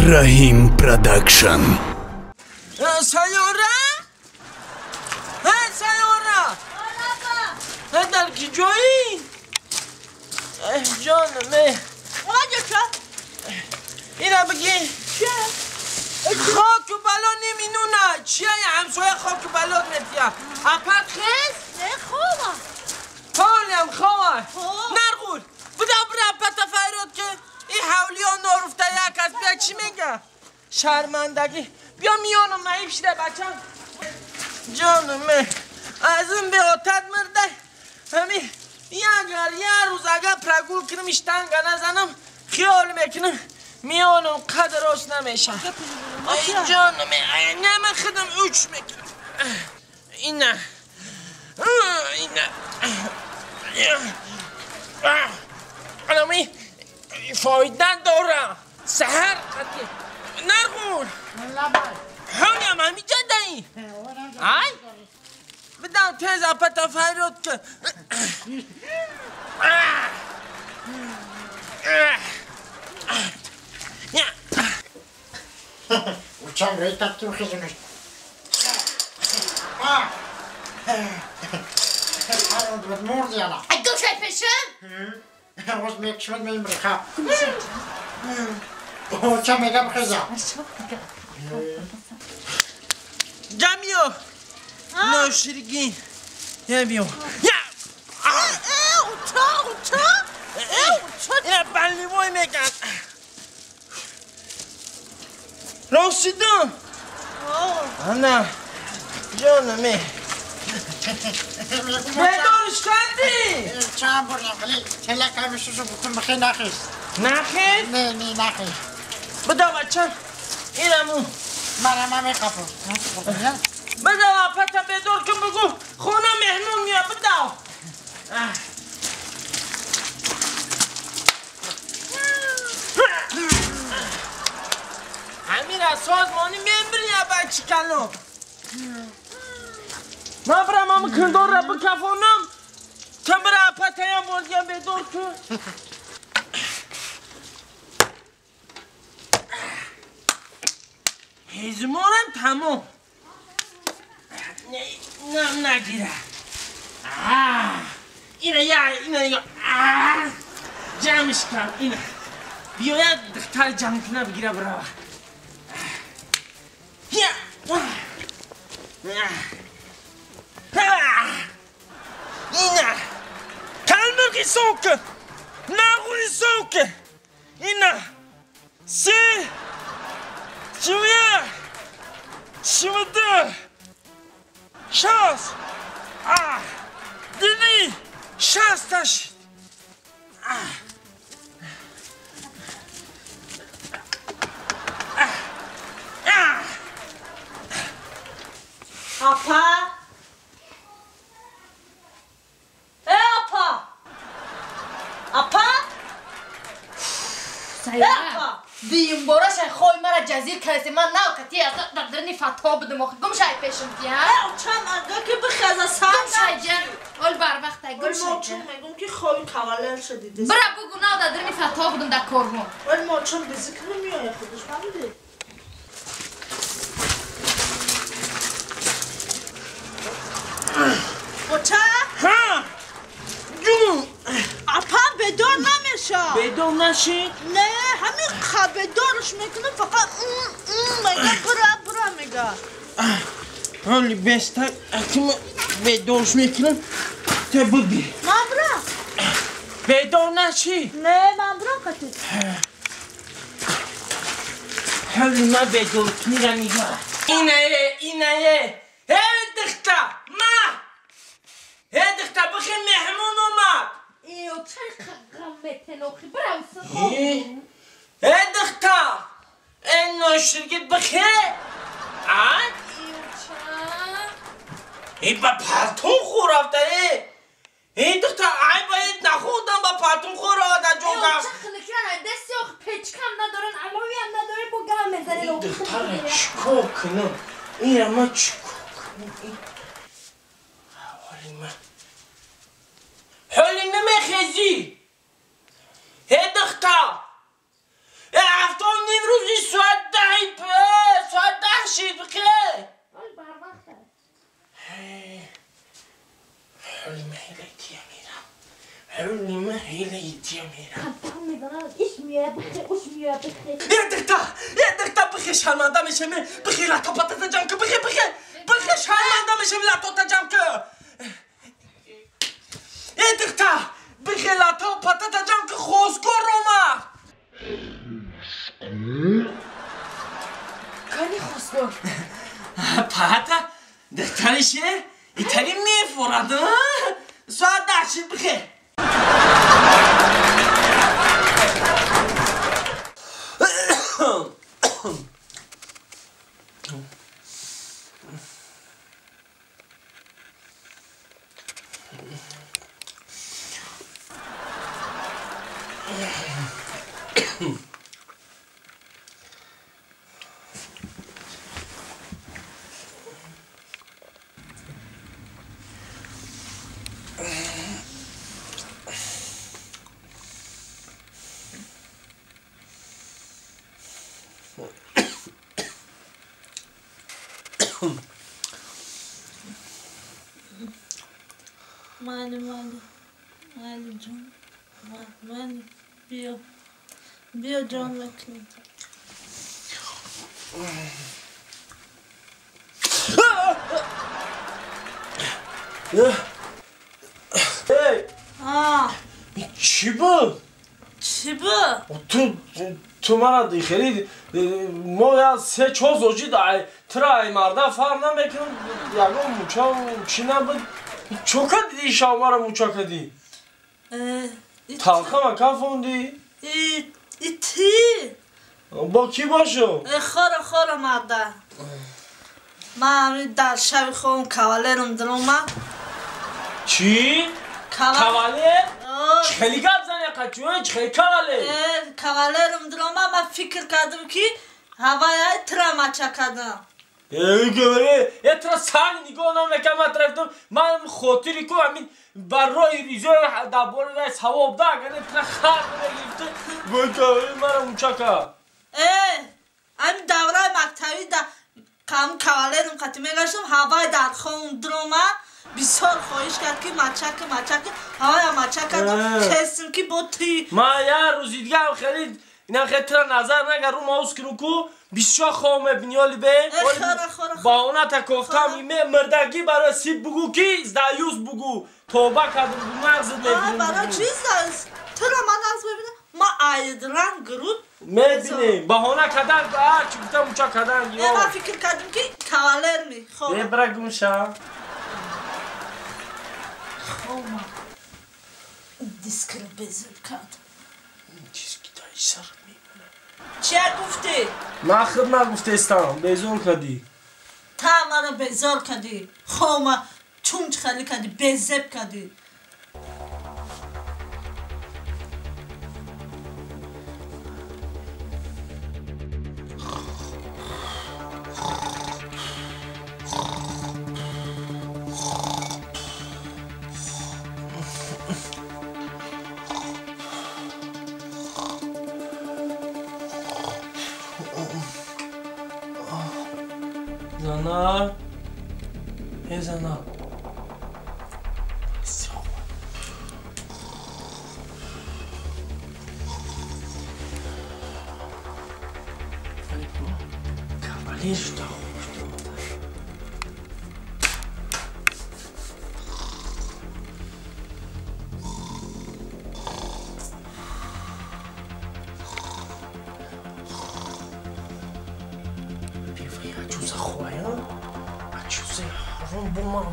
Раҳим Продакшн. Сайёра? Ҳа, сайёра! Дар ки ҷоӣ? Ҷонам, ина бигӣ. Хоку бало неминуна. Чия ҳамсоя хоку бало метия? Апат хез? Не, хова. Ҳолям хова. Нарғул, буда бира апата файрод ки ин ҳавлиё норуфта як аст. Бия чӣ мега? Шармандагӣ. Бیا миёнам наиб шида бачам. Ҷонам, аз ин беотат мирда. Ҳами ягар я рӯз агар прогул кунам, иштанга назанам, хиёл мекунам миёнам қад рост намеша. Ай ҷонам, не ман худам уч мекунам. Ина. Ина. Анами фоида дора. Саҳар қати. Нарғул. Ҳолям ҳамиҷа даи. Ай? Бидам тез апата файрод ки. Учам рӯи такту хизмаш. Мурдиана. Ай гӯшай пешам? Роз мекшмад мемри хаб. Учам мегам хиза. Ҷамиё. Ноширгин. Я биё. Я. Уча, уча. Уча. Я балливой мекард. Расидам. Ана. Ҷонам. Бедориш кардӣ? Чанд бурдам, хеле телак ҳамешашу букун бихе нахист. Нахист? Не, не, нахист. Буда бачам, инаму. Мана ман мехапам. Буда апата бедор кун бигӯ, хона меҳмон меояд, буда. Ҳамин аз созмонӣ мембирӣ бачи калон. Ман бирам ҳами кирдорра бикафонам, та бира апатаям бозгам бедор кун. Ҳезумонам тамом. Нам нагира. Ина я, ина я. Ҷамъш кам, ина. Биёяд духтар ҷамъ куна бигира бирава. Я. Ина. Калмирғи сока. Нағули сока. Ина. Се. Чуя. Чуду. Шаст. Дини. Шасташ. Апа. Апа. Апа. Апа. Диюмбора шай хой мара ҷазир кардӣ, ман навкати аз дар дарни фатҳо будам, охи гум шай пешам тия. Учам ага ки бихеза сар. Гум шай ҷа. Ол барвақт ай гум шай. Мочум мегум ки хои кавалер шудиди. Бира бугу нав дар дарни фатҳо будам дар корвон. Вали мочум бизик намеояд худаш фаҳмидӣ? Оча? Ҳа. Ҷун. Апа бедор намеша. Бедор нашид? Не, ҳамин бедорш мекунам, фақат мега, бира бира мега. Ҳоли беста акима бедорш мекунам, та буги. Ман бира. Бедор наши? Не, ман бирам қати. Ҳоли ман бедор кунира нигоҳ. Инае, инае. Эй духта, ма. Эй духта, бихи меҳмон омад. Э, чай қағам метен охи, бира уса. Эй духта, эй ноширгит бихе. А? Эй ба палтон хӯрафта, э. Эй духта, ай ба эй нахӯрдам ба палтон хӯрада ҷогам. Ча хиликран ай дасти охи печкам надоран, аловиам надоран, бо гам мезанен охи. Духтара чикор кунам? Ира ман чикор кунам? Ҳоли ман. Ҳоли намехезӣ. Эй духта, эй 7:30 рӯзи соат بیا بخی. یه دکتا بخی شرمنده میشم بخی لطا پتت جمع که بخی بخی بخی شرمنده میشم لطا جمع که یه دکتا بخی لطا پتت جمع که خوزگار اومد. کنی خوزگار پتا دکتریشه ایتالی میفورد ساعت 10 بخی. مالی مالی مالی جون مالی بیا بیا جان بکنی. چی بود؟ چی بود؟ تو مرا خیلی ما یا 3-4 زوجی ترای مردا فرق نمیکنم یگان موچا چی نبود چوکا دیدی شما را موچا کردی؟ تلخه مکان فوندی؟ ایتی با کی باشم؟ خورا خورا مردا من همین در شب خواهم کاوالرم در اومد. چی؟ کاوالر؟ خیلی گپ زنی قچوه خیلی کاوالر؟ کاوالرم در اومد من فکر کردم که هوای ترا مچا کردم. یه ترا سنگ نگاه نمیکنم من طرفتم من خاطری کو همین برای ریزه دبار رای ثواب ده اگر ترا خر نگرفته گوی که مرا موچا کرد. همین دوره مکتبی در کم کاوالرم قطعی میگشتم هوای در خون در اومد بسیار خواهش کرد که مچک مچک هوای مچک کردم خستم که با تی من یه روزی دیگه هم خیلی اینا خیلی ترا نظر نگر رو ماوس کنو کو بسیار خواه میبینی آلی به با اونا تا کفتم ایمه مردگی برای سیب بگو کی زدایوز بگو توبه کردم بگو مغزت میبینیم برای چی زدایوز؟ ترا من از ببینم ما ایدران گروپ میبینیم بهانه کردن چی گفتم موچا کردن من فکر کردم که کاوالر می خواه برا گمشا خواه ما دیسک رو بزرگ کرد چیز که دایی سرت میمونه. چه گفتی؟ من خود نگفته استم بیزار کردی تا مرا بیزار کردی خواه ما چونچ خالی کردی بیزب کردی. زنا ای زنا کاوالیر شده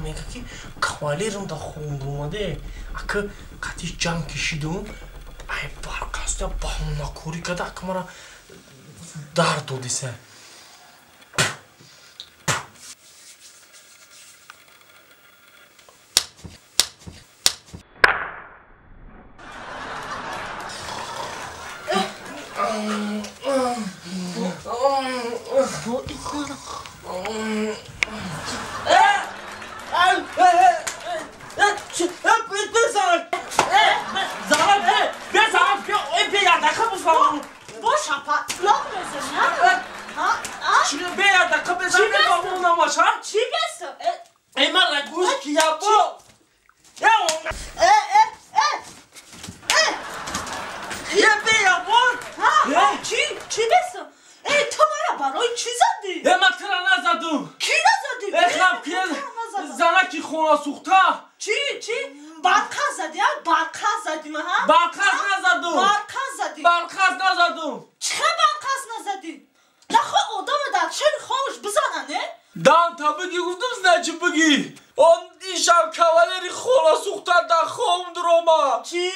میگه که کاوالرم در خون اومده اگه قطعی جنگ کشیدم ای برقصده بهانه کوری کرده اگه مرا در دادیسه. چی؟ Чӣ бесум? Эй, ту мара барои чӣ задӣ? Э, ман тура назадум. Кӣ назадӣ? Э, хаб, ки занаки хона сӯхта. Чӣ, чӣ? Барқа задӣ, а? Барқа задӣ ма, ҳа? Барқаз назадум. Барқа задӣ. Барқаз назадум. Чӣ барқаз назадӣ? Нахо одама дар шери хомӯш бизана, не? Дан та бигӣ гуфтум, значит бигӣ. Он дишаб кавалери хона сӯхта дар хом дуромад. Чӣ?